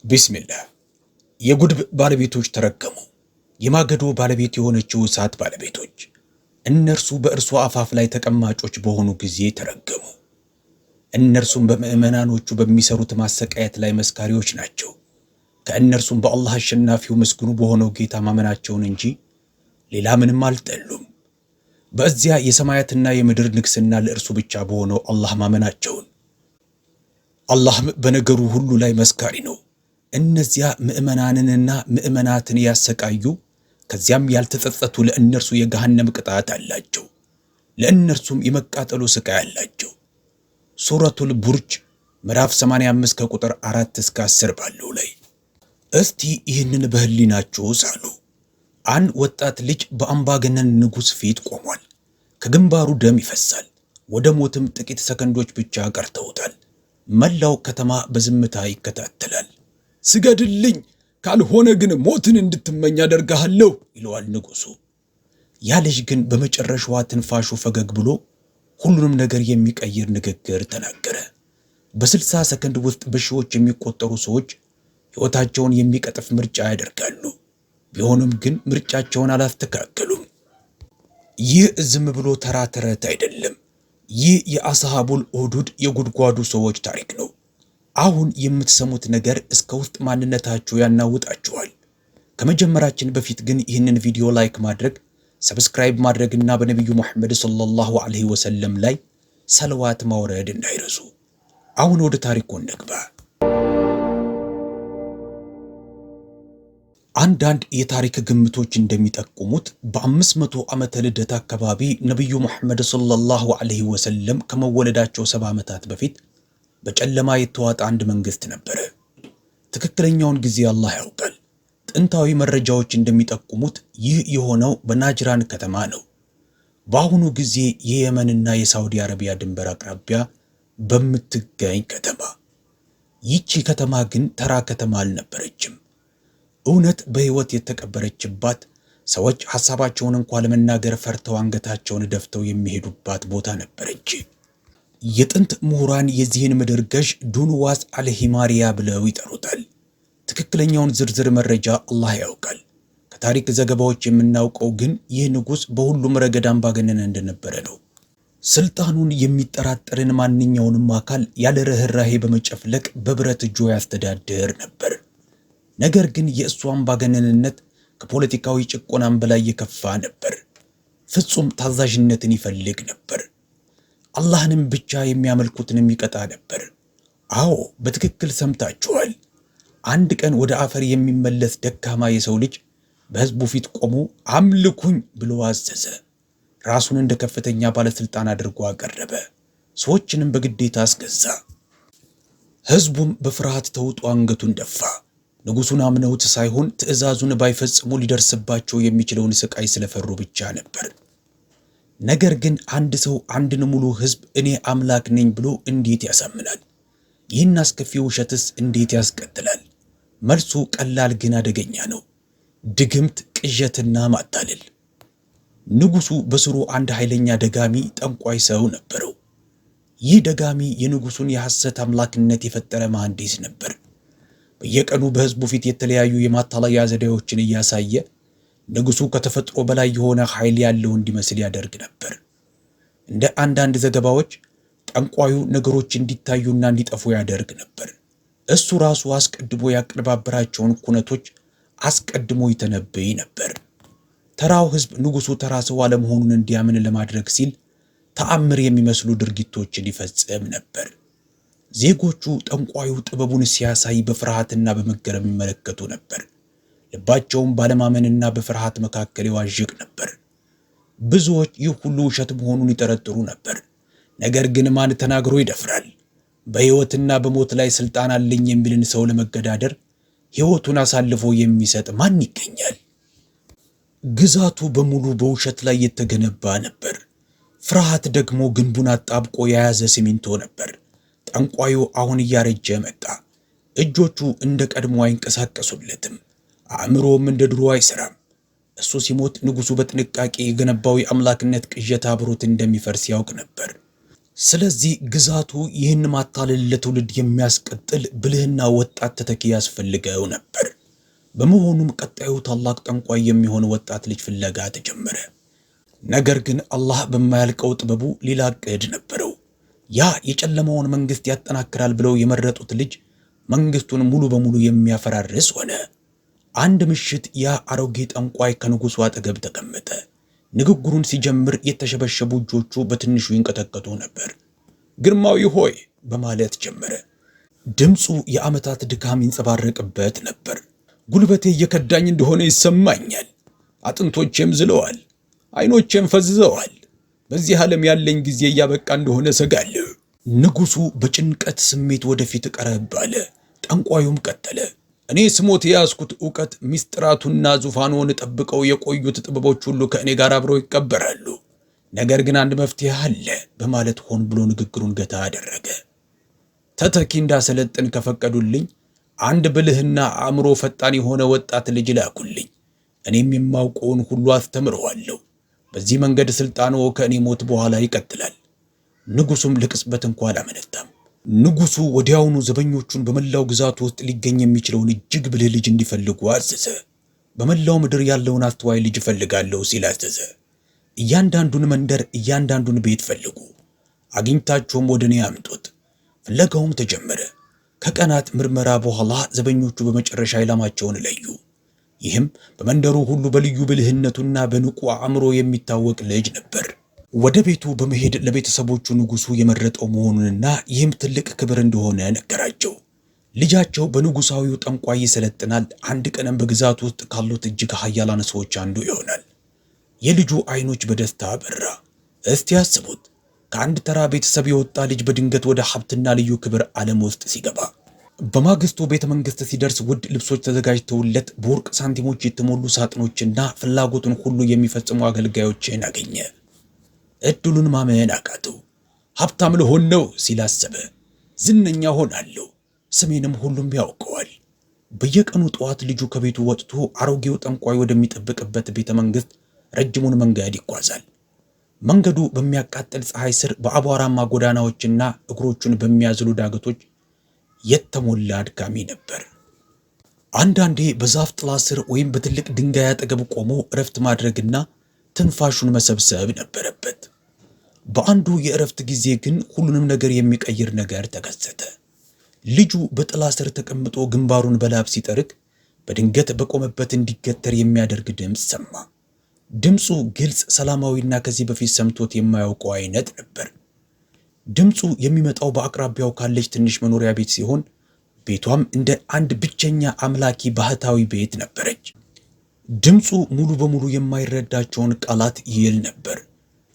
ቢስሚላህ። የጉድብ ባለቤቶች ተረገሙ፣ የማገዶ ባለቤት የሆነችው እሳት ባለቤቶች። እነርሱ በእርሷ አፋፍ ላይ ተቀማጮች በሆኑ ጊዜ ተረገሙ። እነርሱም በምዕመናኖቹ በሚሰሩት ማሰቃየት ላይ መስካሪዎች ናቸው። ከእነርሱም በአላህ አሸናፊው ምስጉኑ በሆነው ጌታ ማመናቸውን እንጂ ሌላ ምንም አልጠሉም። በዚያ የሰማያትና የምድር ንግስና ለእርሱ ብቻ በሆነው አላህ ማመናቸውን። አላህም በነገሩ ሁሉ ላይ መስካሪ ነው። እነዚያ ምዕመናንንና ምዕመናትን ያሰቃዩ ከዚያም ያልተጸጸቱ ለእነርሱ የገሃነም ቅጣት አላቸው፣ ለእነርሱም የመቃጠሉ ስቃይ አላቸው። ሱረቱል ቡርጅ ምዕራፍ 85 ከቁጥር 4 እስከ 10 ባለው ላይ። እስቲ ይህንን በህሊናችሁ ሳሉ። አንድ ወጣት ልጅ በአምባገነን ንጉሥ ፊት ቆሟል። ከግንባሩ ደም ይፈሳል። ወደ ሞትም ጥቂት ሰከንዶች ብቻ ቀርተውታል። መላው ከተማ በዝምታ ይከታተላል። ስገድልኝ፣ ካልሆነ ግን ሞትን እንድትመኝ አደርግሃለሁ ይለዋል ንጉሡ። ያ ልጅ ግን በመጨረሻዋ ትንፋሹ ፈገግ ብሎ ሁሉንም ነገር የሚቀይር ንግግር ተናገረ። በ60 ሰከንድ ውስጥ በሺዎች የሚቆጠሩ ሰዎች ሕይወታቸውን የሚቀጥፍ ምርጫ ያደርጋሉ። ቢሆንም ግን ምርጫቸውን አላስተካከሉም። ይህ ዝም ብሎ ተራ ተረት አይደለም። ይህ የአስሃቡል ኡህዱድ የጉድጓዱ ሰዎች ታሪክ ነው። አሁን የምትሰሙት ነገር እስከ ውስጥ ማንነታችሁ ያናውጣችኋል። ከመጀመራችን በፊት ግን ይህንን ቪዲዮ like ማድረግ፣ subscribe ማድረግና በነቢዩ ሙሐመድ ሰለላሁ ዐለይሂ ወሰለም ላይ ሰለዋት ማውረድ እንዳይረሱ። አሁን ወደ ታሪኩ እንግባ። አንዳንድ የታሪክ ግምቶች እንደሚጠቁሙት በ500 ዓመተ ልደት አካባቢ ነቢዩ ሙሐመድ ሰለላሁ ዐለይሂ ወሰለም ከመወለዳቸው 70 ዓመታት በፊት በጨለማ የተዋጠ አንድ መንግስት ነበረ። ትክክለኛውን ጊዜ አላህ ያውቃል። ጥንታዊ መረጃዎች እንደሚጠቁሙት ይህ የሆነው በናጅራን ከተማ ነው። በአሁኑ ጊዜ የየመንና የሳውዲ አረቢያ ድንበር አቅራቢያ በምትገኝ ከተማ። ይቺ ከተማ ግን ተራ ከተማ አልነበረችም። እውነት በሕይወት የተቀበረችባት፣ ሰዎች ሐሳባቸውን እንኳ ለመናገር ፈርተው አንገታቸውን ደፍተው የሚሄዱባት ቦታ ነበረች። የጥንት ምሁራን የዚህን ምድር ገዥ ዱንዋስ አልሂማሪያ ብለው ይጠሩታል። ትክክለኛውን ዝርዝር መረጃ አላህ ያውቃል። ከታሪክ ዘገባዎች የምናውቀው ግን ይህ ንጉሥ በሁሉም ረገድ አምባገነን እንደነበረ ነው። ስልጣኑን የሚጠራጠርን ማንኛውንም አካል ያለ ርኅራሄ በመጨፍለቅ በብረት እጁ ያስተዳድር ነበር። ነገር ግን የእሱ አምባገነንነት ከፖለቲካዊ ጭቆናም በላይ የከፋ ነበር። ፍጹም ታዛዥነትን ይፈልግ ነበር። አላህንም ብቻ የሚያመልኩትንም ይቀጣ ነበር። አዎ፣ በትክክል ሰምታችኋል። አንድ ቀን ወደ አፈር የሚመለስ ደካማ የሰው ልጅ በሕዝቡ ፊት ቆሞ አምልኩኝ ብሎ አዘዘ። ራሱን እንደ ከፍተኛ ባለሥልጣን አድርጎ አቀረበ። ሰዎችንም በግዴታ አስገዛ። ሕዝቡም በፍርሃት ተውጦ አንገቱን ደፋ። ንጉሡን አምነውት ሳይሆን ትዕዛዙን ባይፈጽሙ ሊደርስባቸው የሚችለውን ስቃይ ስለፈሩ ብቻ ነበር። ነገር ግን አንድ ሰው አንድን ሙሉ ሕዝብ እኔ አምላክ ነኝ ብሎ እንዴት ያሳምናል? ይህን አስከፊ ውሸትስ እንዴት ያስቀጥላል? መልሱ ቀላል ግን አደገኛ ነው። ድግምት፣ ቅዠትና ማታለል። ንጉሡ በስሩ አንድ ኃይለኛ ደጋሚ ጠንቋይ ሰው ነበረው። ይህ ደጋሚ የንጉሡን የሐሰት አምላክነት የፈጠረ መሐንዲስ ነበር። በየቀኑ በሕዝቡ ፊት የተለያዩ የማታለያ ዘዴዎችን እያሳየ ንጉሡ ከተፈጥሮ በላይ የሆነ ኃይል ያለው እንዲመስል ያደርግ ነበር። እንደ አንዳንድ ዘገባዎች ጠንቋዩ ነገሮች እንዲታዩና እንዲጠፉ ያደርግ ነበር። እሱ ራሱ አስቀድሞ ያቀነባበራቸውን ኩነቶች አስቀድሞ ይተነብይ ነበር። ተራው ሕዝብ ንጉሡ ተራ ሰው አለመሆኑን እንዲያምን ለማድረግ ሲል ተአምር የሚመስሉ ድርጊቶችን ይፈጽም ነበር። ዜጎቹ ጠንቋዩ ጥበቡን ሲያሳይ በፍርሃትና በመገረም ይመለከቱ ነበር። ልባቸውም ባለማመንና በፍርሃት መካከል ይዋዥቅ ነበር። ብዙዎች ይህ ሁሉ ውሸት መሆኑን ይጠረጥሩ ነበር። ነገር ግን ማን ተናግሮ ይደፍራል? በሕይወትና በሞት ላይ ሥልጣን አለኝ የሚልን ሰው ለመገዳደር ሕይወቱን አሳልፎ የሚሰጥ ማን ይገኛል? ግዛቱ በሙሉ በውሸት ላይ የተገነባ ነበር። ፍርሃት ደግሞ ግንቡን አጣብቆ የያዘ ሲሚንቶ ነበር። ጠንቋዩ አሁን እያረጀ መጣ። እጆቹ እንደ ቀድሞ አይንቀሳቀሱለትም። አእምሮም እንደ ድሮ አይሰራም። እሱ ሲሞት ንጉሡ በጥንቃቄ የገነባው የአምላክነት ቅዠት አብሮት እንደሚፈርስ ያውቅ ነበር። ስለዚህ ግዛቱ ይህን ማታለል ለትውልድ የሚያስቀጥል ብልህና ወጣት ተተኪ ያስፈልገው ነበር። በመሆኑም ቀጣዩ ታላቅ ጠንቋይ የሚሆን ወጣት ልጅ ፍለጋ ተጀመረ። ነገር ግን አላህ በማያልቀው ጥበቡ ሌላ ዕቅድ ነበረው። ያ የጨለማውን መንግስት ያጠናክራል ብለው የመረጡት ልጅ መንግስቱን ሙሉ በሙሉ የሚያፈራርስ ሆነ። አንድ ምሽት ያ አሮጌ ጠንቋይ ከንጉሱ አጠገብ ተቀመጠ። ንግግሩን ሲጀምር የተሸበሸቡ እጆቹ በትንሹ ይንቀጠቀጡ ነበር። ግርማዊ ሆይ በማለት ጀመረ። ድምፁ የዓመታት ድካም ይንጸባረቅበት ነበር። ጉልበቴ እየከዳኝ እንደሆነ ይሰማኛል። አጥንቶቼም ዝለዋል፣ አይኖቼም ፈዝዘዋል። በዚህ ዓለም ያለኝ ጊዜ እያበቃ እንደሆነ ሰጋለሁ። ንጉሱ በጭንቀት ስሜት ወደፊት ቀረብ አለ። ጠንቋዩም ቀጠለ። እኔ ስሞት የያዝኩት ዕውቀት ሚስጥራቱና ዙፋኑን ጠብቀው የቆዩት ጥበቦች ሁሉ ከእኔ ጋር አብረው ይቀበራሉ። ነገር ግን አንድ መፍትሄ አለ በማለት ሆን ብሎ ንግግሩን ገታ አደረገ። ተተኪ እንዳሰለጥን ከፈቀዱልኝ አንድ ብልህና አእምሮ ፈጣን የሆነ ወጣት ልጅ ላኩልኝ። እኔም የማውቀውን ሁሉ አስተምረዋለሁ። በዚህ መንገድ ስልጣኑ ከእኔ ሞት በኋላ ይቀጥላል። ንጉሱም ለቅጽበት እንኳ አላመነታም። ንጉሱ ወዲያውኑ ዘበኞቹን በመላው ግዛቱ ውስጥ ሊገኝ የሚችለውን እጅግ ብልህ ልጅ እንዲፈልጉ አዘዘ። በመላው ምድር ያለውን አስተዋይ ልጅ እፈልጋለሁ ሲል አዘዘ። እያንዳንዱን መንደር፣ እያንዳንዱን ቤት ፈልጉ፣ አግኝታችሁም ወደ እኔ አምጡት። ፍለጋውም ተጀመረ። ከቀናት ምርመራ በኋላ ዘበኞቹ በመጨረሻ ኢላማቸውን ለዩ። ይህም በመንደሩ ሁሉ በልዩ ብልህነቱና በንቁ አእምሮ የሚታወቅ ልጅ ነበር። ወደ ቤቱ በመሄድ ለቤተሰቦቹ ንጉሱ የመረጠው መሆኑንና ይህም ትልቅ ክብር እንደሆነ ነገራቸው። ልጃቸው በንጉሳዊው ጠንቋይ ይሰለጥናል፣ አንድ ቀንም በግዛቱ ውስጥ ካሉት እጅግ ኃያላን ሰዎች አንዱ ይሆናል። የልጁ አይኖች በደስታ በራ። እስቲ ያስቡት፣ ከአንድ ተራ ቤተሰብ የወጣ ልጅ በድንገት ወደ ሀብትና ልዩ ክብር ዓለም ውስጥ ሲገባ። በማግስቱ ቤተ መንግስት ሲደርስ ውድ ልብሶች ተዘጋጅተውለት በወርቅ ሳንቲሞች የተሞሉ ሳጥኖችና ፍላጎቱን ሁሉ የሚፈጽሙ አገልጋዮችን አገኘ። እድሉን ማመን አቃተው። ሀብታም ልሆን ነው ሲል አሰበ። ዝነኛ ሆናለሁ፣ ስሜንም ሁሉም ያውቀዋል። በየቀኑ ጠዋት ልጁ ከቤቱ ወጥቶ አሮጌው ጠንቋይ ወደሚጠብቅበት ቤተ መንግስት ረጅሙን መንገድ ይጓዛል። መንገዱ በሚያቃጥል ፀሐይ ስር በአቧራማ ጎዳናዎችና እግሮቹን በሚያዝሉ ዳገቶች የተሞላ አድካሚ ነበር። አንዳንዴ በዛፍ ጥላ ስር ወይም በትልቅ ድንጋይ አጠገብ ቆሞ እረፍት ማድረግና ትንፋሹን መሰብሰብ ነበረበት። በአንዱ የእረፍት ጊዜ ግን ሁሉንም ነገር የሚቀይር ነገር ተከሰተ። ልጁ በጥላ ስር ተቀምጦ ግንባሩን በላብ ሲጠርግ በድንገት በቆመበት እንዲገተር የሚያደርግ ድምፅ ሰማ። ድምፁ ግልጽ፣ ሰላማዊና ከዚህ በፊት ሰምቶት የማያውቀው አይነት ነበር። ድምፁ የሚመጣው በአቅራቢያው ካለች ትንሽ መኖሪያ ቤት ሲሆን ቤቷም እንደ አንድ ብቸኛ አምላኪ ባህታዊ ቤት ነበረች። ድምፁ ሙሉ በሙሉ የማይረዳቸውን ቃላት ይል ነበር።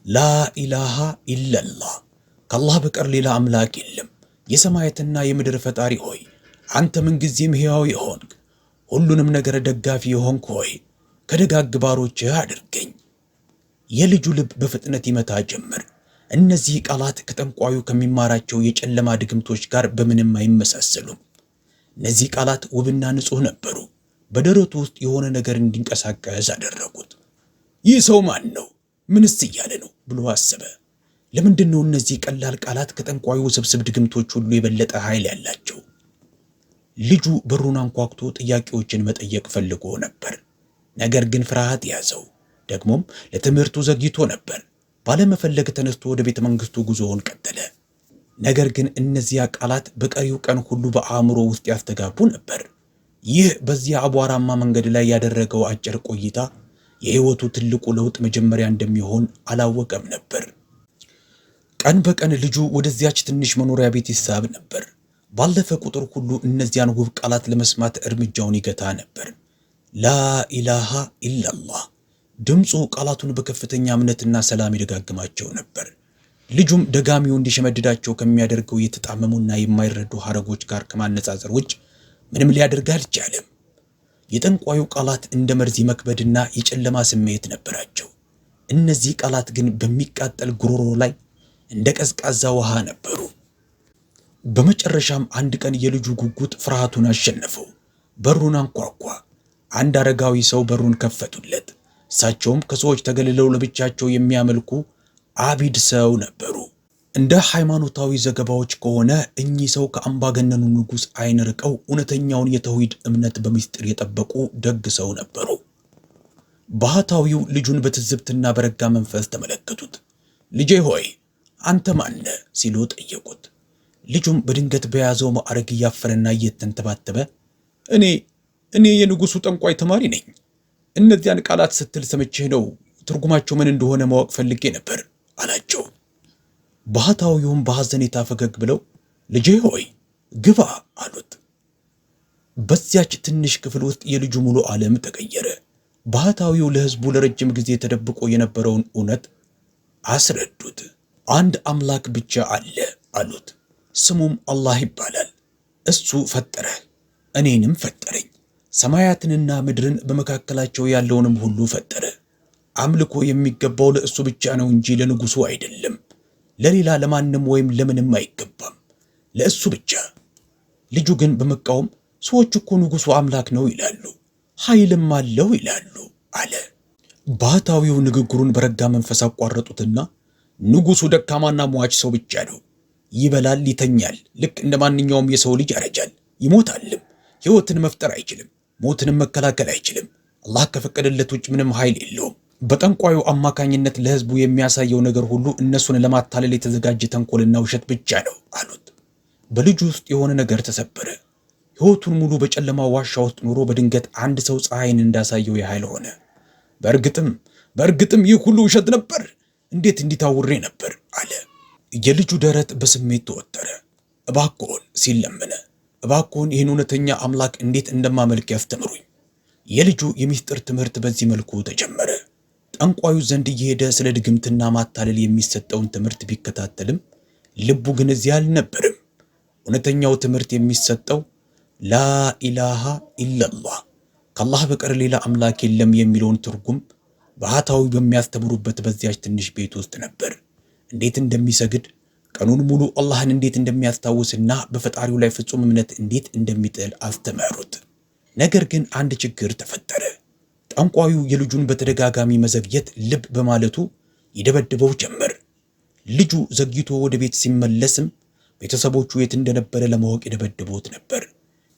ላኢላሃ ኢለላህ፣ ከአላህ በቀር ሌላ አምላክ የለም። የሰማያትና የምድር ፈጣሪ ሆይ አንተ ምንጊዜም ሕያው የሆንክ ሁሉንም ነገር ደጋፊ የሆንክ ሆይ ከደጋግ ባሮችህ አድርገኝ። የልጁ ልብ በፍጥነት ይመታ ጀመር። እነዚህ ቃላት ከጠንቋዩ ከሚማራቸው የጨለማ ድግምቶች ጋር በምንም አይመሳሰሉም። እነዚህ ቃላት ውብና ንጹሕ ነበሩ። በደረቱ ውስጥ የሆነ ነገር እንዲንቀሳቀስ አደረጉት። ይህ ሰው ማን ነው? ምንስ እያለ ነው ብሎ አሰበ። ለምንድን ነው እነዚህ ቀላል ቃላት ከጠንቋዩ ውስብስብ ድግምቶች ሁሉ የበለጠ ኃይል ያላቸው? ልጁ በሩን አንኳኩቶ ጥያቄዎችን መጠየቅ ፈልጎ ነበር። ነገር ግን ፍርሃት ያዘው። ደግሞም ለትምህርቱ ዘግይቶ ነበር። ባለመፈለግ ተነስቶ ወደ ቤተ መንግስቱ ጉዞውን ቀጠለ። ነገር ግን እነዚያ ቃላት በቀሪው ቀን ሁሉ በአእምሮ ውስጥ ያስተጋቡ ነበር። ይህ በዚያ አቧራማ መንገድ ላይ ያደረገው አጭር ቆይታ የሕይወቱ ትልቁ ለውጥ መጀመሪያ እንደሚሆን አላወቀም ነበር። ቀን በቀን ልጁ ወደዚያች ትንሽ መኖሪያ ቤት ይሳብ ነበር። ባለፈ ቁጥር ሁሉ እነዚያን ውብ ቃላት ለመስማት እርምጃውን ይገታ ነበር። ላኢላሃ ኢላላህ። ድምፁ ቃላቱን በከፍተኛ እምነትና ሰላም ይደጋግማቸው ነበር። ልጁም ደጋሚው እንዲሸመድዳቸው ከሚያደርገው የተጣመሙና የማይረዱ ሐረጎች ጋር ከማነጻጸር ውጭ ምንም ሊያደርግ አልቻለም። የጠንቋዩ ቃላት እንደ መርዝ የመክበድና የጨለማ ስሜት ነበራቸው። እነዚህ ቃላት ግን በሚቃጠል ጉሮሮ ላይ እንደ ቀዝቃዛ ውሃ ነበሩ። በመጨረሻም አንድ ቀን የልጁ ጉጉት ፍርሃቱን አሸነፈው። በሩን አንኳኳ። አንድ አረጋዊ ሰው በሩን ከፈቱለት። እሳቸውም ከሰዎች ተገልለው ለብቻቸው የሚያመልኩ አቢድ ሰው ነበሩ። እንደ ሃይማኖታዊ ዘገባዎች ከሆነ እኚህ ሰው ከአምባገነኑ ንጉሥ ዓይን ርቀው እውነተኛውን የተውሂድ እምነት በምስጢር የጠበቁ ደግ ሰው ነበሩ። ባህታዊው ልጁን በትዝብትና በረጋ መንፈስ ተመለከቱት። ልጄ ሆይ አንተ ማነህ? ሲሉ ጠየቁት። ልጁም በድንገት በያዘው ማዕረግ እያፈረና እየተንተባተበ እኔ እኔ የንጉሡ ጠንቋይ ተማሪ ነኝ። እነዚያን ቃላት ስትል ሰምቼህ ነው። ትርጉማቸው ምን እንደሆነ ማወቅ ፈልጌ ነበር አላቸው። ባህታዊውም በሐዘኔታ ፈገግ ብለው ልጄ ሆይ ግባ አሉት። በዚያች ትንሽ ክፍል ውስጥ የልጁ ሙሉ ዓለም ተቀየረ። ባህታዊው ለሕዝቡ ለረጅም ጊዜ ተደብቆ የነበረውን እውነት አስረዱት። አንድ አምላክ ብቻ አለ አሉት። ስሙም አላህ ይባላል። እሱ ፈጠረህ፣ እኔንም ፈጠረኝ። ሰማያትንና ምድርን በመካከላቸው ያለውንም ሁሉ ፈጠረ። አምልኮ የሚገባው ለእሱ ብቻ ነው እንጂ ለንጉሡ አይደለም። ለሌላ ለማንም ወይም ለምንም አይገባም፣ ለእሱ ብቻ። ልጁ ግን በመቃወም ሰዎች እኮ ንጉሡ አምላክ ነው ይላሉ፣ ኃይልም አለው ይላሉ አለ። ባህታዊው ንግግሩን በረጋ መንፈስ አቋረጡትና ንጉሡ ደካማና ሟች ሰው ብቻ ነው። ይበላል፣ ይተኛል፣ ልክ እንደ ማንኛውም የሰው ልጅ ያረጃል፣ ይሞታልም። ሕይወትን መፍጠር አይችልም፣ ሞትንም መከላከል አይችልም። አላህ ከፈቀደለት ውጭ ምንም ኃይል የለውም። በጠንቋዩ አማካኝነት ለሕዝቡ የሚያሳየው ነገር ሁሉ እነሱን ለማታለል የተዘጋጀ ተንኮልና ውሸት ብቻ ነው አሉት። በልጁ ውስጥ የሆነ ነገር ተሰበረ። ሕይወቱን ሙሉ በጨለማ ዋሻ ውስጥ ኖሮ በድንገት አንድ ሰው ፀሐይን እንዳሳየው ያህል ሆነ። በእርግጥም በእርግጥም ይህ ሁሉ ውሸት ነበር። እንዴት እንዲታውሬ ነበር አለ። የልጁ ደረት በስሜት ተወጠረ። እባክዎን ሲል ለመነ። እባክዎን ይህን እውነተኛ አምላክ እንዴት እንደማመልክ ያስተምሩኝ። የልጁ የሚስጥር ትምህርት በዚህ መልኩ ተጀመረ። ጠንቋዩ ዘንድ እየሄደ ስለ ድግምትና ማታለል የሚሰጠውን ትምህርት ቢከታተልም ልቡ ግን እዚያ አልነበርም። እውነተኛው ትምህርት የሚሰጠው ላኢላሃ ኢለላህ ከአላህ በቀር ሌላ አምላክ የለም የሚለውን ትርጉም ባህታዊ በሚያስተምሩበት በዚያች ትንሽ ቤት ውስጥ ነበር። እንዴት እንደሚሰግድ፣ ቀኑን ሙሉ አላህን እንዴት እንደሚያስታውስና በፈጣሪው ላይ ፍጹም እምነት እንዴት እንደሚጥል አስተማሩት። ነገር ግን አንድ ችግር ተፈጠረ። ጠንቋዩ የልጁን በተደጋጋሚ መዘግየት ልብ በማለቱ ይደበድበው ጀመር። ልጁ ዘግይቶ ወደ ቤት ሲመለስም ቤተሰቦቹ የት እንደነበረ ለማወቅ ይደበድቡት ነበር።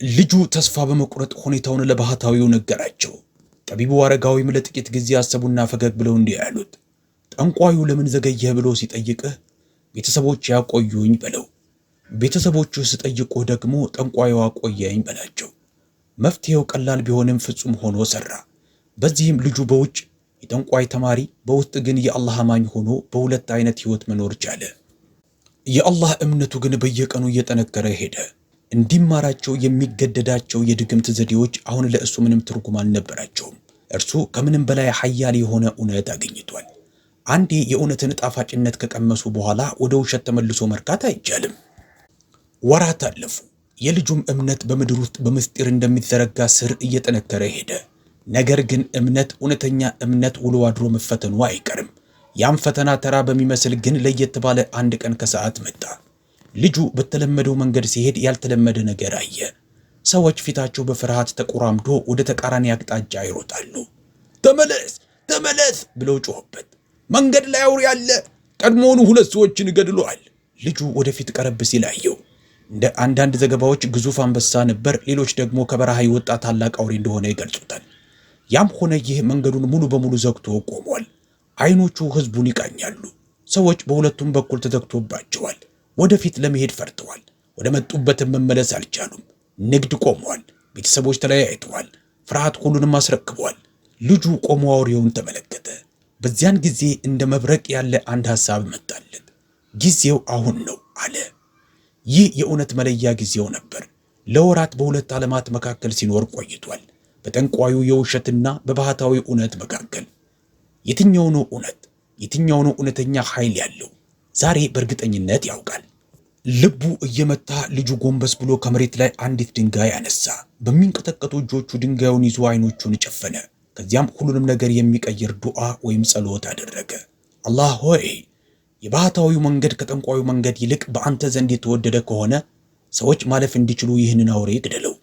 ልጁ ተስፋ በመቁረጥ ሁኔታውን ለባህታዊው ነገራቸው። ጠቢቡ አረጋዊም ለጥቂት ጊዜ አሰቡና ፈገግ ብለው እንዲህ ያሉት፣ ጠንቋዩ ለምን ዘገየህ ብሎ ሲጠይቅህ ቤተሰቦች ያቆዩኝ በለው። ቤተሰቦቹ ሲጠይቁህ ደግሞ ጠንቋዩ አቆየኝ በላቸው። መፍትሄው ቀላል ቢሆንም ፍጹም ሆኖ ሰራ። በዚህም ልጁ በውጭ የጠንቋይ ተማሪ፣ በውስጥ ግን የአላህ አማኝ ሆኖ በሁለት አይነት ህይወት መኖር ቻለ። የአላህ እምነቱ ግን በየቀኑ እየጠነከረ ሄደ። እንዲማራቸው የሚገደዳቸው የድግምት ዘዴዎች አሁን ለእሱ ምንም ትርጉም አልነበራቸውም። እርሱ ከምንም በላይ ኃያል የሆነ እውነት አግኝቷል። አንዴ የእውነትን ጣፋጭነት ከቀመሱ በኋላ ወደ ውሸት ተመልሶ መርካት አይቻልም። ወራት አለፉ። የልጁም እምነት በምድር ውስጥ በምስጢር እንደሚዘረጋ ስር እየጠነከረ ሄደ። ነገር ግን እምነት፣ እውነተኛ እምነት ውሎ አድሮ መፈተኑ አይቀርም። ያም ፈተና ተራ በሚመስል ግን ለየት ባለ አንድ ቀን ከሰዓት መጣ። ልጁ በተለመደው መንገድ ሲሄድ ያልተለመደ ነገር አየ። ሰዎች ፊታቸው በፍርሃት ተቆራምዶ ወደ ተቃራኒ አቅጣጫ ይሮጣሉ። ተመለስ ተመለስ ብለው ጮሁበት። መንገድ ላይ አውሬ አለ፣ ቀድሞውኑ ሁለት ሰዎችን ገድሏል። ልጁ ወደፊት ቀረብ ሲል አየው። እንደ አንዳንድ ዘገባዎች ግዙፍ አንበሳ ነበር፣ ሌሎች ደግሞ ከበረሃ የወጣ ታላቅ አውሬ እንደሆነ ይገልጹታል። ያም ሆነ ይህ መንገዱን ሙሉ በሙሉ ዘግቶ ቆሟል። አይኖቹ ህዝቡን ይቃኛሉ። ሰዎች በሁለቱም በኩል ተዘግቶባቸዋል። ወደፊት ለመሄድ ፈርተዋል። ወደ መጡበትም መመለስ አልቻሉም። ንግድ ቆመዋል። ቤተሰቦች ተለያይተዋል። ፍርሃት ሁሉንም አስረክቧል። ልጁ ቆሞ አውሬውን ተመለከተ። በዚያን ጊዜ እንደ መብረቅ ያለ አንድ ሐሳብ መጣለት። ጊዜው አሁን ነው አለ። ይህ የእውነት መለያ ጊዜው ነበር። ለወራት በሁለት ዓለማት መካከል ሲኖር ቆይቷል። በጠንቋዩ የውሸትና በባህታዊ እውነት መካከል። የትኛው ነው እውነት? የትኛው ነው እውነተኛ ኃይል ያለው? ዛሬ በእርግጠኝነት ያውቃል። ልቡ እየመታ ልጁ ጎንበስ ብሎ ከመሬት ላይ አንዲት ድንጋይ አነሳ። በሚንቀጠቀጡ እጆቹ ድንጋዩን ይዞ አይኖቹን ጨፈነ። ከዚያም ሁሉንም ነገር የሚቀይር ዱዓ ወይም ጸሎት አደረገ። አላህ ሆይ፣ የባህታዊው መንገድ ከጠንቋዩ መንገድ ይልቅ በአንተ ዘንድ የተወደደ ከሆነ ሰዎች ማለፍ እንዲችሉ ይህንን አውሬ ግደለው።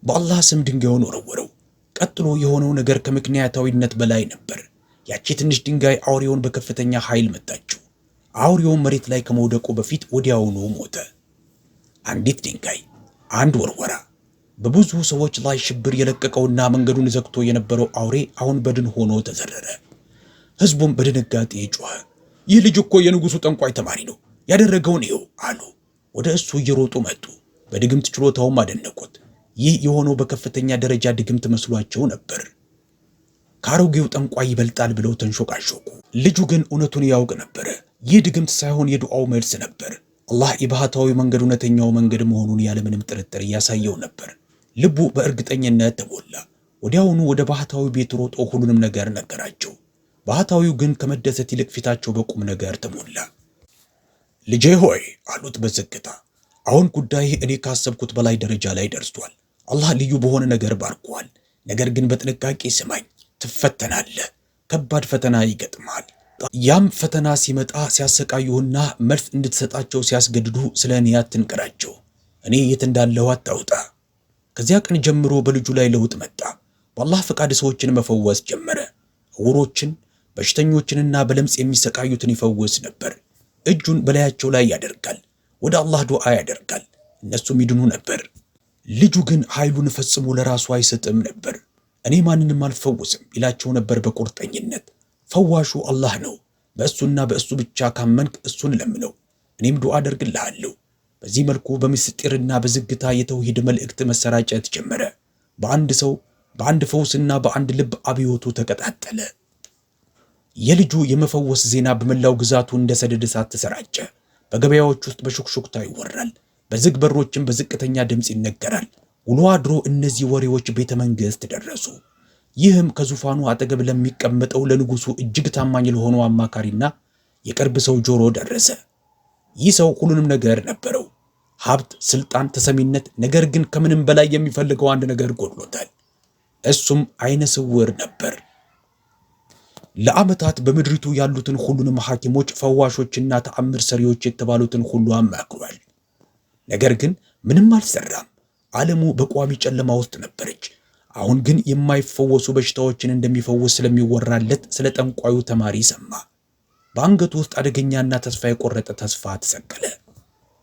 በአላህ ስም ድንጋዩን ወረወረው። ቀጥሎ የሆነው ነገር ከምክንያታዊነት በላይ ነበር። ያቺ ትንሽ ድንጋይ አውሬውን በከፍተኛ ኃይል መታችው። አውሬው መሬት ላይ ከመውደቁ በፊት ወዲያውኑ ሞተ። አንዲት ድንጋይ፣ አንድ ወርወራ። በብዙ ሰዎች ላይ ሽብር የለቀቀውና መንገዱን ዘግቶ የነበረው አውሬ አሁን በድን ሆኖ ተዘረረ። ሕዝቡም በድንጋጤ ጮኸ። ይህ ልጅ እኮ የንጉሡ ጠንቋይ ተማሪ ነው፣ ያደረገውን ይኸው አሉ። ወደ እሱ እየሮጡ መጡ። በድግምት ችሎታውም አደነቁት። ይህ የሆነው በከፍተኛ ደረጃ ድግምት መስሏቸው ነበር። ከአሮጌው ጠንቋይ ይበልጣል ብለው ተንሾቃሾቁ። ልጁ ግን እውነቱን ያውቅ ነበረ። ይህ ድግምት ሳይሆን የዱዓው መልስ ነበር። አላህ የባህታዊ መንገድ እውነተኛው መንገድ መሆኑን ያለምንም ጥርጥር እያሳየው ነበር። ልቡ በእርግጠኝነት ተሞላ። ወዲያውኑ ወደ ባህታዊ ቤት ሮጦ ሁሉንም ነገር ነገራቸው። ባህታዊው ግን ከመደሰት ይልቅ ፊታቸው በቁም ነገር ተሞላ። ልጄ ሆይ አሉት በዝግታ፣ አሁን ጉዳይህ እኔ ካሰብኩት በላይ ደረጃ ላይ ደርሷል። አላህ ልዩ በሆነ ነገር ባርኮሃል። ነገር ግን በጥንቃቄ ስማኝ፣ ትፈተናለህ። ከባድ ፈተና ይገጥማል። ያም ፈተና ሲመጣ ሲያሰቃዩህና መልስ እንድትሰጣቸው ሲያስገድዱ ስለ እኔ አትንገራቸው። እኔ የት እንዳለሁ አታውጣ። ከዚያ ቀን ጀምሮ በልጁ ላይ ለውጥ መጣ። በአላህ ፈቃድ ሰዎችን መፈወስ ጀመረ። ዕውሮችን፣ በሽተኞችንና በለምጽ የሚሰቃዩትን ይፈውስ ነበር። እጁን በላያቸው ላይ ያደርጋል፣ ወደ አላህ ዱዓ ያደርጋል፣ እነሱም ይድኑ ነበር። ልጁ ግን ኃይሉን ፈጽሞ ለራሱ አይሰጥም ነበር። እኔ ማንንም አልፈውስም ይላቸው ነበር በቁርጠኝነት። ፈዋሹ አላህ ነው። በእሱና በእሱ ብቻ ካመንክ እሱን ለምነው፣ እኔም ዱዓ አደርግልሃለሁ። በዚህ መልኩ በምስጢርና በዝግታ የተውሂድ መልእክት መሰራጨት ጀመረ። በአንድ ሰው፣ በአንድ ፈውስና በአንድ ልብ አብዮቱ ተቀጣጠለ። የልጁ የመፈወስ ዜና በመላው ግዛቱ እንደ ሰደድ እሳት ተሰራጨ። በገበያዎች ውስጥ በሹክሹክታ ይወራል፣ በዝግ በሮችም በዝቅተኛ ድምፅ ይነገራል። ውሎ አድሮ እነዚህ ወሬዎች ቤተ መንግሥት ደረሱ። ይህም ከዙፋኑ አጠገብ ለሚቀመጠው ለንጉሱ እጅግ ታማኝ ለሆነው አማካሪና የቅርብ ሰው ጆሮ ደረሰ። ይህ ሰው ሁሉንም ነገር ነበረው፤ ሀብት፣ ስልጣን፣ ተሰሚነት። ነገር ግን ከምንም በላይ የሚፈልገው አንድ ነገር ጎድሎታል። እሱም አይነ ስውር ነበር። ለዓመታት በምድሪቱ ያሉትን ሁሉንም ሐኪሞች፣ ፈዋሾችና ተአምር ሰሪዎች የተባሉትን ሁሉ አማክሯል። ነገር ግን ምንም አልሰራም። ዓለሙ በቋሚ ጨለማ ውስጥ ነበረች። አሁን ግን የማይፈወሱ በሽታዎችን እንደሚፈውስ ስለሚወራለት ስለ ጠንቋዩ ተማሪ ሰማ። በአንገቱ ውስጥ አደገኛና ተስፋ የቆረጠ ተስፋ ተሰቀለ።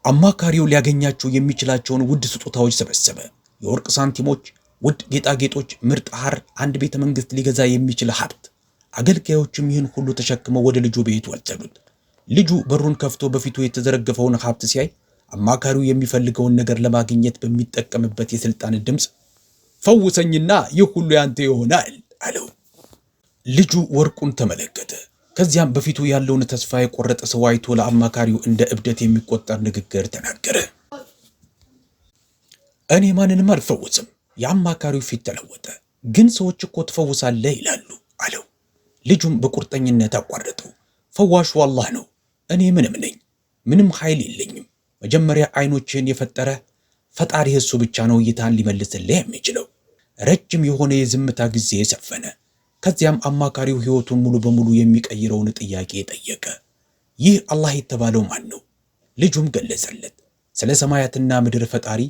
አማካሪው ሊያገኛቸው የሚችላቸውን ውድ ስጦታዎች ሰበሰበ። የወርቅ ሳንቲሞች፣ ውድ ጌጣጌጦች፣ ምርጥ ሐር፣ አንድ ቤተ መንግሥት ሊገዛ የሚችል ሀብት። አገልጋዮችም ይህን ሁሉ ተሸክመው ወደ ልጁ ቤት ወሰዱት። ልጁ በሩን ከፍቶ በፊቱ የተዘረገፈውን ሀብት ሲያይ አማካሪው የሚፈልገውን ነገር ለማግኘት በሚጠቀምበት የስልጣን ድምፅ ፈውሰኝና ይህ ሁሉ ያንተ ይሆናል አለው። ልጁ ወርቁን ተመለከተ። ከዚያም በፊቱ ያለውን ተስፋ የቆረጠ ሰው አይቶ ለአማካሪው እንደ እብደት የሚቆጠር ንግግር ተናገረ። እኔ ማንንም አልፈውስም። የአማካሪው ፊት ተለወጠ። ግን ሰዎች እኮ ትፈውሳለህ ይላሉ አለው። ልጁም በቁርጠኝነት አቋረጠው። ፈዋሹ አላህ ነው። እኔ ምንም ነኝ፣ ምንም ኃይል የለኝም። መጀመሪያ አይኖችን የፈጠረ ፈጣሪ እሱ ብቻ ነው እይታን ሊመልስልህ የሚችለው። ረጅም የሆነ የዝምታ ጊዜ ሰፈነ። ከዚያም አማካሪው ሕይወቱን ሙሉ በሙሉ የሚቀይረውን ጥያቄ ጠየቀ። ይህ አላህ የተባለው ማን ነው? ልጁም ገለጸለት። ስለ ሰማያትና ምድር ፈጣሪ፣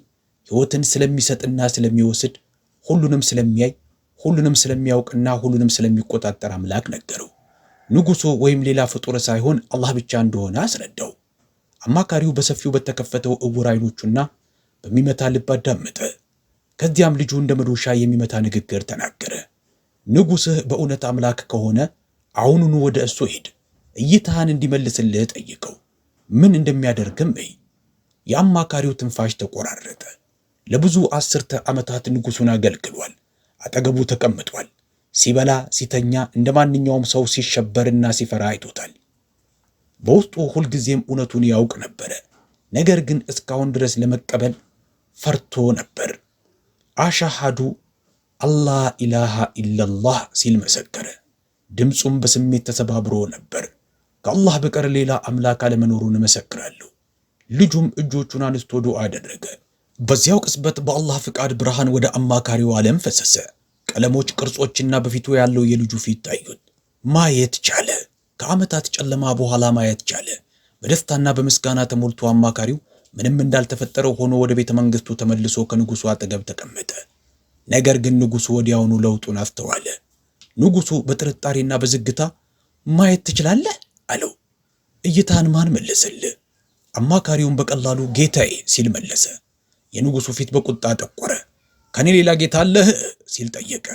ሕይወትን ስለሚሰጥና ስለሚወስድ፣ ሁሉንም ስለሚያይ፣ ሁሉንም ስለሚያውቅና ሁሉንም ስለሚቆጣጠር አምላክ ነገረው። ንጉሡ ወይም ሌላ ፍጡር ሳይሆን አላህ ብቻ እንደሆነ አስረዳው። አማካሪው በሰፊው በተከፈተው እውር አይኖቹና በሚመታ ልብ አዳመጠ። ከዚያም ልጁ እንደ መዶሻ የሚመታ ንግግር ተናገረ። ንጉሥህ በእውነት አምላክ ከሆነ አሁኑኑ ወደ እሱ ሂድ፣ እይታህን እንዲመልስልህ ጠይቀው፣ ምን እንደሚያደርግም እይ። የአማካሪው ትንፋሽ ተቆራረጠ። ለብዙ አስርተ ዓመታት ንጉሡን አገልግሏል። አጠገቡ ተቀምጧል። ሲበላ፣ ሲተኛ፣ እንደ ማንኛውም ሰው ሲሸበርና ሲፈራ አይቶታል። በውስጡ ሁልጊዜም እውነቱን ያውቅ ነበረ። ነገር ግን እስካሁን ድረስ ለመቀበል ፈርቶ ነበር። አሻሃዱ አላህ ኢላሃ ኢለላህ ሲል መሰከረ። ድምፁም በስሜት ተሰባብሮ ነበር። ከአላህ በቀር ሌላ አምላክ አለመኖሩን እመሰክራለሁ። ልጁም እጆቹን አንስቶ ዱዓ አደረገ። በዚያው ቅጽበት በአላህ ፍቃድ ብርሃን ወደ አማካሪው ዓለም ፈሰሰ። ቀለሞች፣ ቅርጾችና በፊቱ ያለው የልጁ ፊት ታዩት። ማየት ቻለ። ከዓመታት ጨለማ በኋላ ማየት ቻለ። በደስታና በምስጋና ተሞልቶ አማካሪው ምንም እንዳልተፈጠረው ሆኖ ወደ ቤተ መንግስቱ ተመልሶ ከንጉሱ አጠገብ ተቀመጠ። ነገር ግን ንጉሱ ወዲያውኑ ለውጡን አስተዋለ። ንጉሱ በጥርጣሬና በዝግታ ማየት ትችላለህ አለው። እይታን ማን መለሰልህ? አማካሪውን በቀላሉ ጌታዬ ሲል መለሰ። የንጉሡ ፊት በቁጣ ጠቆረ። ከኔ ሌላ ጌታ አለህ ሲል ጠየቀ።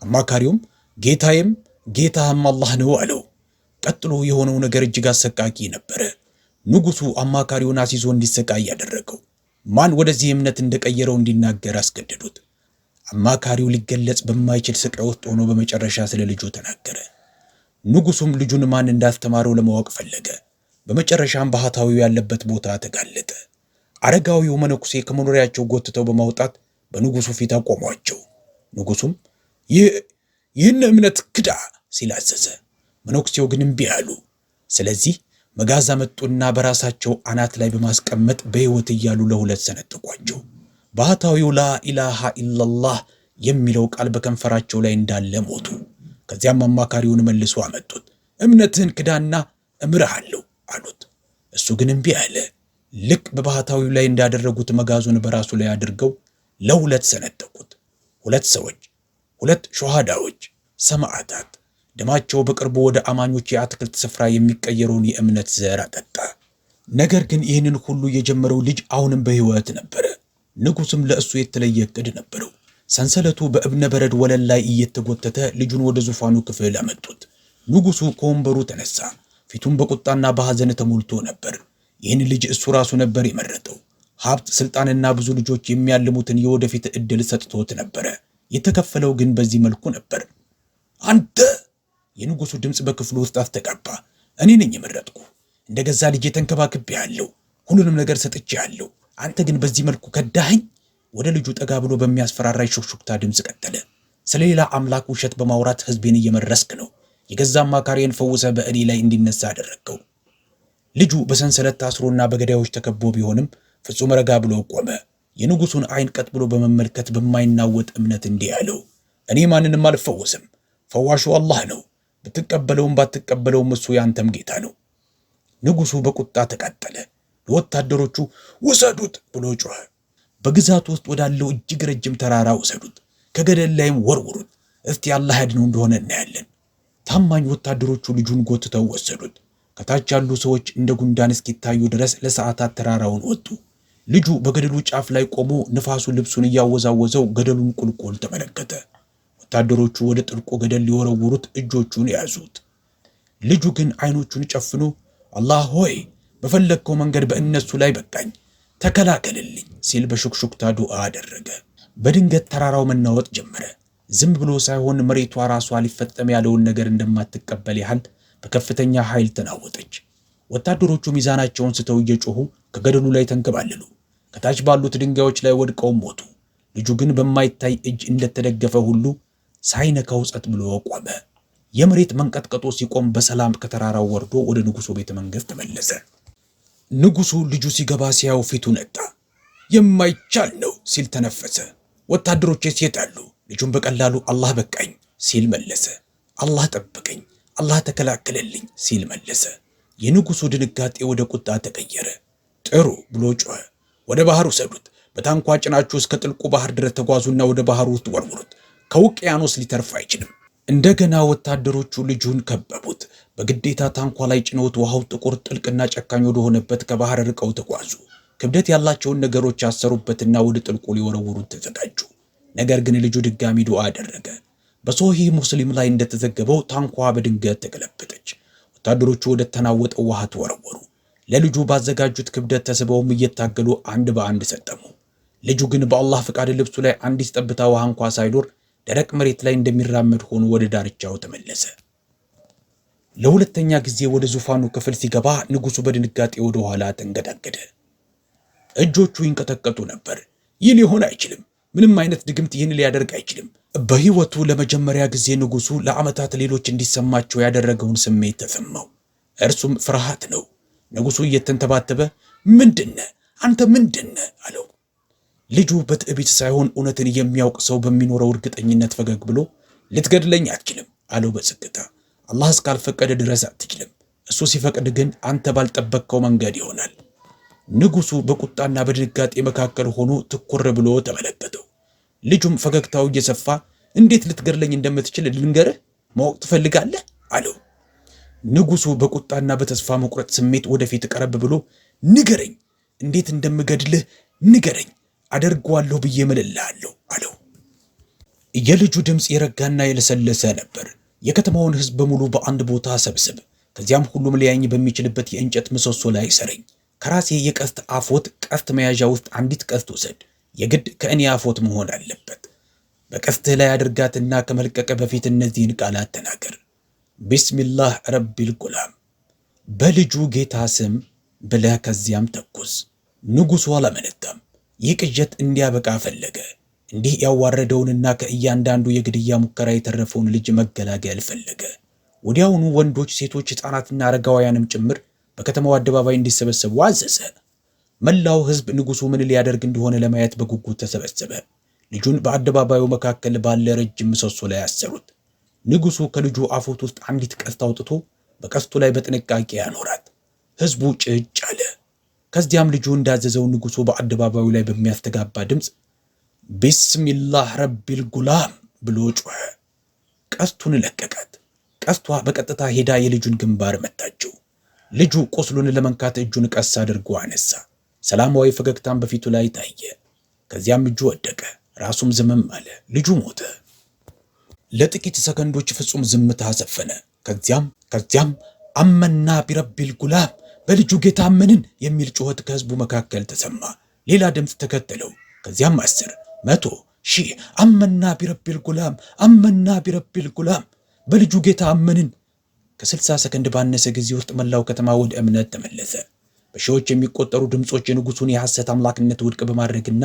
አማካሪውም ጌታዬም ጌታህም አላህ ነው አለው። ቀጥሎ የሆነው ነገር እጅግ አሰቃቂ ነበረ። ንጉሡ አማካሪውን አስይዞ እንዲሰቃይ ያደረገው፣ ማን ወደዚህ እምነት እንደቀየረው እንዲናገር አስገደዱት። አማካሪው ሊገለጽ በማይችል ስቃይ ውስጥ ሆኖ በመጨረሻ ስለ ልጁ ተናገረ። ንጉሡም ልጁን ማን እንዳስተማረው ለማወቅ ፈለገ። በመጨረሻም ባህታዊው ያለበት ቦታ ተጋለጠ። አረጋዊው መነኩሴ ከመኖሪያቸው ጎትተው በማውጣት በንጉሡ ፊት አቆሟቸው። ንጉሡም ይህን እምነት ክዳ ሲል አዘዘ። መነኩሴው ግን እምቢ አሉ። ስለዚህ መጋዝ አመጡና በራሳቸው አናት ላይ በማስቀመጥ በሕይወት እያሉ ለሁለት ሰነጥቋቸው። ባህታዊው ላኢላሃ ኢላላህ የሚለው ቃል በከንፈራቸው ላይ እንዳለ ሞቱ። ከዚያም አማካሪውን መልሶ አመጡት። እምነትህን ክዳና እምርሃለሁ አሉት። እሱ ግን እምቢ አለ። ልክ በባህታዊው ላይ እንዳደረጉት መጋዙን በራሱ ላይ አድርገው ለሁለት ሰነጠቁት። ሁለት ሰዎች፣ ሁለት ሹሃዳዎች፣ ሰማዕታት ደማቸው በቅርቡ ወደ አማኞች የአትክልት ስፍራ የሚቀየረውን የእምነት ዘር አጠጣ። ነገር ግን ይህንን ሁሉ የጀመረው ልጅ አሁንም በሕይወት ነበረ። ንጉሥም ለእሱ የተለየ ዕቅድ ነበረው። ሰንሰለቱ በእብነ በረድ ወለል ላይ እየተጎተተ ልጁን ወደ ዙፋኑ ክፍል አመጡት። ንጉሡ ከወንበሩ ተነሳ። ፊቱም በቁጣና በሐዘን ተሞልቶ ነበር። ይህን ልጅ እሱ ራሱ ነበር የመረጠው። ሀብት፣ ስልጣንና ብዙ ልጆች የሚያልሙትን የወደፊት ዕድል ሰጥቶት ነበረ። የተከፈለው ግን በዚህ መልኩ ነበር። አንተ! የንጉሡ ድምፅ በክፍሉ ውስጥ አስተጋባ። እኔ ነኝ የመረጥኩ። እንደ ገዛ ልጄ ተንከባክቤሃለሁ። ሁሉንም ነገር ሰጥቼሃለሁ። አንተ ግን በዚህ መልኩ ከዳኸኝ። ወደ ልጁ ጠጋ ብሎ በሚያስፈራራ ሹክሹክታ ድምፅ ቀጠለ። ስለሌላ አምላክ ውሸት በማውራት ሕዝቤን እየመረስክ ነው። የገዛ አማካሪን ፈውሰህ በእኔ ላይ እንዲነሳ አደረግከው። ልጁ በሰንሰለት ታስሮና በገዳዮች ተከቦ ቢሆንም ፍጹም ረጋ ብሎ ቆመ። የንጉሡን ዓይን ቀጥ ብሎ በመመልከት በማይናወጥ እምነት እንዲህ አለው፣ እኔ ማንንም አልፈወስም። ፈዋሹ አላህ ነው። ብትቀበለውም ባትቀበለውም እሱ ያንተም ጌታ ነው። ንጉሡ በቁጣ ተቃጠለ። ለወታደሮቹ ውሰዱት ብሎ ጮኸ። በግዛቱ ውስጥ ወዳለው እጅግ ረጅም ተራራ ውሰዱት፣ ከገደል ላይም ወርውሩት። እስቲ አላህ ያድነው እንደሆነ እናያለን። ታማኝ ወታደሮቹ ልጁን ጎትተው ወሰዱት። ከታች ያሉ ሰዎች እንደ ጉንዳን እስኪታዩ ድረስ ለሰዓታት ተራራውን ወጡ። ልጁ በገደሉ ጫፍ ላይ ቆሞ ንፋሱ ልብሱን እያወዛወዘው ገደሉን ቁልቁል ተመለከተ። ወታደሮቹ ወደ ጥልቁ ገደል ሊወረውሩት እጆቹን ያዙት። ልጁ ግን አይኖቹን ጨፍኖ አላህ ሆይ በፈለግከው መንገድ በእነሱ ላይ በቃኝ፣ ተከላከልልኝ ሲል በሹክሹክታ ዱዓ አደረገ። በድንገት ተራራው መናወጥ ጀመረ። ዝም ብሎ ሳይሆን መሬቷ ራሷ ሊፈጸም ያለውን ነገር እንደማትቀበል ያህል በከፍተኛ ኃይል ተናወጠች። ወታደሮቹ ሚዛናቸውን ስተው እየጮሁ ከገደሉ ላይ ተንከባለሉ። ከታች ባሉት ድንጋዮች ላይ ወድቀውም ሞቱ። ልጁ ግን በማይታይ እጅ እንደተደገፈ ሁሉ ሳይነካው ጸጥ ብሎ ቆመ። የመሬት መንቀጥቀጡ ሲቆም በሰላም ከተራራው ወርዶ ወደ ንጉሱ ቤተ መንግሥት ተመለሰ። ንጉሱ ልጁ ሲገባ ሲያየው ፊቱ ነጣ። የማይቻል ነው ሲል ተነፈሰ። ወታደሮቼ የት አሉ? ልጁም በቀላሉ አላህ በቃኝ ሲል መለሰ። አላህ ጠበቀኝ፣ አላህ ተከላከለልኝ ሲል መለሰ። የንጉሱ ድንጋጤ ወደ ቁጣ ተቀየረ። ጥሩ ብሎ ጮኸ። ወደ ባህር ውሰዱት። በታንኳ ጭናችሁ እስከ ጥልቁ ባህር ድረስ ተጓዙና ወደ ባህር ውስጥ ወርውሩት። ከውቅያኖስ ሊተርፍ አይችልም። እንደገና ወታደሮቹ ልጁን ከበቡት። በግዴታ ታንኳ ላይ ጭነውት ውሃው ጥቁር፣ ጥልቅና ጨካኝ ወደሆነበት ከባህር ርቀው ተጓዙ። ክብደት ያላቸውን ነገሮች ያሰሩበትና ወደ ጥልቁ ሊወረውሩት ተዘጋጁ። ነገር ግን ልጁ ድጋሚ ዱዓ አደረገ። በሶሂህ ሙስሊም ላይ እንደተዘገበው ታንኳ በድንገት ተገለበጠች። ወታደሮቹ ወደ ተናወጠው ውሃ ተወረወሩ። ለልጁ ባዘጋጁት ክብደት ተስበውም እየታገሉ አንድ በአንድ ሰጠሙ። ልጁ ግን በአላህ ፍቃድ ልብሱ ላይ አንዲት ጠብታ ውሃ እንኳ ሳይኖር ደረቅ መሬት ላይ እንደሚራመድ ሆኖ ወደ ዳርቻው ተመለሰ። ለሁለተኛ ጊዜ ወደ ዙፋኑ ክፍል ሲገባ ንጉሱ በድንጋጤ ወደ ኋላ ተንገዳገደ። እጆቹ ይንቀጠቀጡ ነበር። ይህ ሊሆን አይችልም። ምንም አይነት ድግምት ይህን ሊያደርግ አይችልም። በሕይወቱ ለመጀመሪያ ጊዜ ንጉሱ ለዓመታት ሌሎች እንዲሰማቸው ያደረገውን ስሜት ተሰማው። እርሱም ፍርሃት ነው። ንጉሱ እየተንተባተበ ምንድነ አንተ ምንድነ አለው። ልጁ በትዕቢት ሳይሆን እውነትን የሚያውቅ ሰው በሚኖረው እርግጠኝነት ፈገግ ብሎ ልትገድለኝ አትችልም አለው በዝግታ። አላህ እስካልፈቀደ ድረስ አትችልም። እሱ ሲፈቅድ ግን አንተ ባልጠበቅከው መንገድ ይሆናል። ንጉሱ በቁጣና በድንጋጤ መካከል ሆኖ ትኩር ብሎ ተመለከተው። ልጁም ፈገግታው እየሰፋ እንዴት ልትገድለኝ እንደምትችል ልንገርህ፣ ማወቅ ትፈልጋለህ አለው። ንጉሡ በቁጣና በተስፋ መቁረጥ ስሜት ወደፊት ቀረብ ብሎ ንገረኝ፣ እንዴት እንደምገድልህ ንገረኝ፣ አደርገዋለሁ ብዬ እምልልሃለሁ አለው። የልጁ ድምፅ የረጋና የለሰለሰ ነበር። የከተማውን ሕዝብ በሙሉ በአንድ ቦታ ሰብስብ፣ ከዚያም ሁሉም ሊያኝ በሚችልበት የእንጨት ምሰሶ ላይ ሰረኝ። ከራሴ የቀስት አፎት ቀስት መያዣ ውስጥ አንዲት ቀስት ውሰድ። የግድ ከእኔ አፎት መሆን አለበት። በቀስትህ ላይ አድርጋትና ከመልቀቅ በፊት እነዚህን ቃላት ተናገር። بسم الله رب الغلام፣ በልጁ ጌታ ስም ብለህ ከዚያም ተኩስ። ንጉሡ አላመነታም። ይህ ቅዠት እንዲያበቃ ፈለገ። እንዲህ ያዋረደውንና ከእያንዳንዱ የግድያ ሙከራ የተረፈውን ልጅ መገላገል ፈለገ። ወዲያውኑ ወንዶች፣ ሴቶች፣ ሕፃናትና አረጋውያንም ጭምር በከተማው አደባባይ እንዲሰበሰቡ አዘዘ። መላው ሕዝብ ንጉሡ ምን ሊያደርግ እንደሆነ ለማየት በጉጉት ተሰበሰበ። ልጁን በአደባባዩ መካከል ባለ ረጅም ምሰሶ ላይ አሰሩት። ንጉሡ ከልጁ አፎት ውስጥ አንዲት ቀስት አውጥቶ በቀስቱ ላይ በጥንቃቄ ያኖራት። ሕዝቡ ጭጭ አለ። ከዚያም ልጁ እንዳዘዘው ንጉሡ በአደባባዩ ላይ በሚያስተጋባ ድምፅ بسم الله رب الغلام ብሎ ጮኸ። ቀስቱን ለቀቃት። ቀስቷ በቀጥታ ሄዳ የልጁን ግንባር መታችው። ልጁ ቁስሉን ለመንካት እጁን ቀስ አድርጎ አነሳ። ሰላማዊ ፈገግታም በፊቱ ላይ ታየ። ከዚያም እጁ ወደቀ፣ ራሱም ዝምም አለ። ልጁ ሞተ። ለጥቂት ሰከንዶች ፍጹም ዝምታ ሰፈነ። ከዚያም آمنا برب الغلام፣ በልጁ ጌታ አመንን የሚል ጩኸት ከህዝቡ መካከል ተሰማ። ሌላ ድምፅ ተከተለው። ከዚያም 10፣ 100፣ 1000 آمنا برب الغلام፣ آمنا برب الغلام፣ በልጁ ጌታ አመንን። ከ60 ሰከንድ ባነሰ ጊዜ ውስጥ መላው ከተማ ወደ እምነት ተመለሰ። በሺዎች የሚቆጠሩ ድምፆች የንጉሡን የሐሰት አምላክነት ውድቅ በማድረግና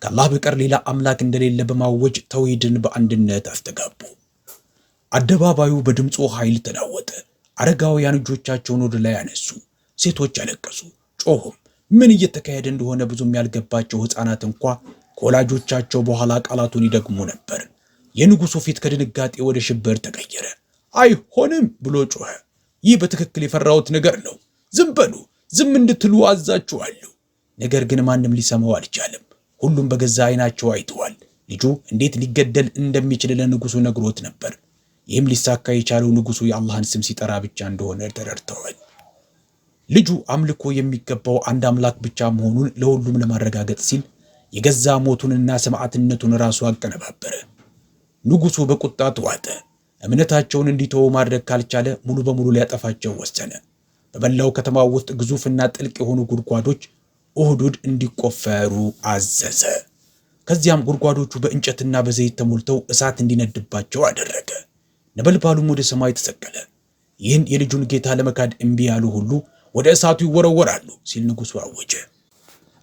ከአላህ በቀር ሌላ አምላክ እንደሌለ በማወጅ ተውሂድን በአንድነት አስተጋቡ። አደባባዩ በድምፁ ኃይል ተናወጠ። አረጋውያን እጆቻቸውን ወደ ላይ አነሱ። ሴቶች አለቀሱ፣ ጮሁም። ምን እየተካሄደ እንደሆነ ብዙም ያልገባቸው ሕፃናት እንኳ ከወላጆቻቸው በኋላ ቃላቱን ይደግሙ ነበር። የንጉሡ ፊት ከድንጋጤ ወደ ሽብር ተቀየረ። አይሆንም ብሎ ጮኸ። ይህ በትክክል የፈራሁት ነገር ነው። ዝም በሉ፣ ዝም እንድትሉ አዛችኋለሁ። ነገር ግን ማንም ሊሰማው አልቻለም። ሁሉም በገዛ ዓይናቸው አይተዋል። ልጁ እንዴት ሊገደል እንደሚችል ለንጉሡ ነግሮት ነበር። ይህም ሊሳካ የቻለው ንጉሡ የአላህን ስም ሲጠራ ብቻ እንደሆነ ተረድተዋል። ልጁ አምልኮ የሚገባው አንድ አምላክ ብቻ መሆኑን ለሁሉም ለማረጋገጥ ሲል የገዛ ሞቱንና ሰማዕትነቱን ራሱ አቀነባበረ። ንጉሡ በቁጣ ተዋጠ። እምነታቸውን እንዲተዉ ማድረግ ካልቻለ ሙሉ በሙሉ ሊያጠፋቸው ወሰነ። በመላው ከተማው ውስጥ ግዙፍና ጥልቅ የሆኑ ጉድጓዶች ኡህዱድ እንዲቆፈሩ አዘዘ። ከዚያም ጉድጓዶቹ በእንጨትና በዘይት ተሞልተው እሳት እንዲነድባቸው አደረገ። ነበልባሉም ወደ ሰማይ ተሰቀለ። ይህን የልጁን ጌታ ለመካድ እምቢ ያሉ ሁሉ ወደ እሳቱ ይወረወራሉ ሲል ንጉሡ አወጀ።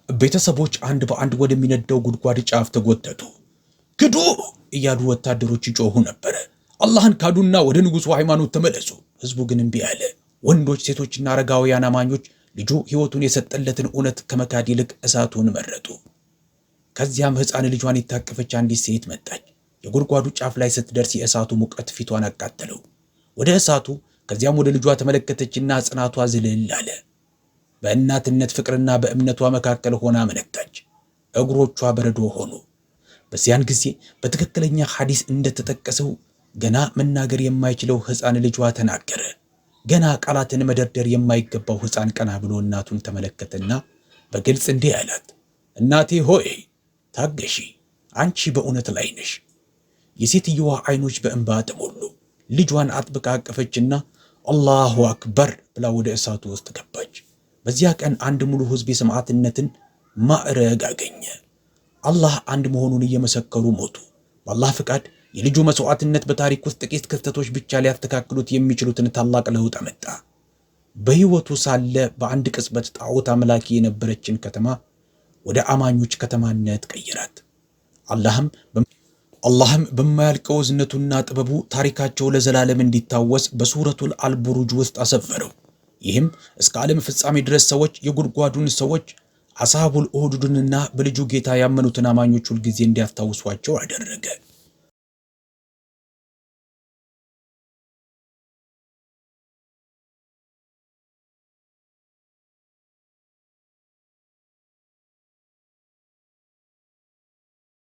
ቤተሰቦች አንድ በአንድ ወደሚነደው ጉድጓድ ጫፍ ተጎተቱ። ክዱ እያሉ ወታደሮች ይጮሁ ነበረ። አላህን ካዱና ወደ ንጉሡ ሃይማኖት ተመለሱ። ህዝቡ ግን እምቢ አለ። ወንዶች፣ ሴቶችና አረጋውያን አማኞች ልጁ ሕይወቱን የሰጠለትን እውነት ከመካድ ይልቅ እሳቱን መረጡ። ከዚያም ሕፃን ልጇን የታቀፈች አንዲት ሴት መጣች። የጉድጓዱ ጫፍ ላይ ስትደርስ የእሳቱ ሙቀት ፊቷን አቃጠለው። ወደ እሳቱ ከዚያም ወደ ልጇ ተመለከተችና ጽናቷ ዝልል አለ። በእናትነት ፍቅርና በእምነቷ መካከል ሆና አመነታች። እግሮቿ በረዶ ሆኑ። በዚያን ጊዜ በትክክለኛ ሐዲስ እንደተጠቀሰው ገና መናገር የማይችለው ሕፃን ልጇ ተናገረ። ገና ቃላትን መደርደር የማይገባው ሕፃን ቀና ብሎ እናቱን ተመለከተና በግልጽ እንዲህ አላት፣ እናቴ ሆይ ታገሺ፣ አንቺ በእውነት ላይ ነሽ። የሴትየዋ አይኖች በእንባ ተሞሉ። ልጇን አጥብቃ አቀፈችና الله أكبر ብላ ወደ እሳቱ ውስጥ ገባች። በዚያ ቀን አንድ ሙሉ ሕዝብ የሰማዕትነትን ማዕረግ አገኘ። አላህ አንድ መሆኑን እየመሰከሩ ሞቱ። በአላህ ፍቃድ የልጁ መስዋዕትነት በታሪክ ውስጥ ጥቂት ክስተቶች ብቻ ሊያስተካክሉት የሚችሉትን ታላቅ ለውጥ አመጣ። በሕይወቱ ሳለ በአንድ ቅጽበት ጣዖት አምላኪ የነበረችን ከተማ ወደ አማኞች ከተማነት ቀየራት። አላህም በማያልቀው እዝነቱና ጥበቡ ታሪካቸው ለዘላለም እንዲታወስ በሱረቱል አልቡሩጅ ውስጥ አሰፈረው። ይህም እስከ ዓለም ፍጻሜ ድረስ ሰዎች የጉድጓዱን ሰዎች አስሐቡል ኡህዱድንና በልጁ ጌታ ያመኑትን አማኞች ሁልጊዜ እንዲያስታውሷቸው አደረገ።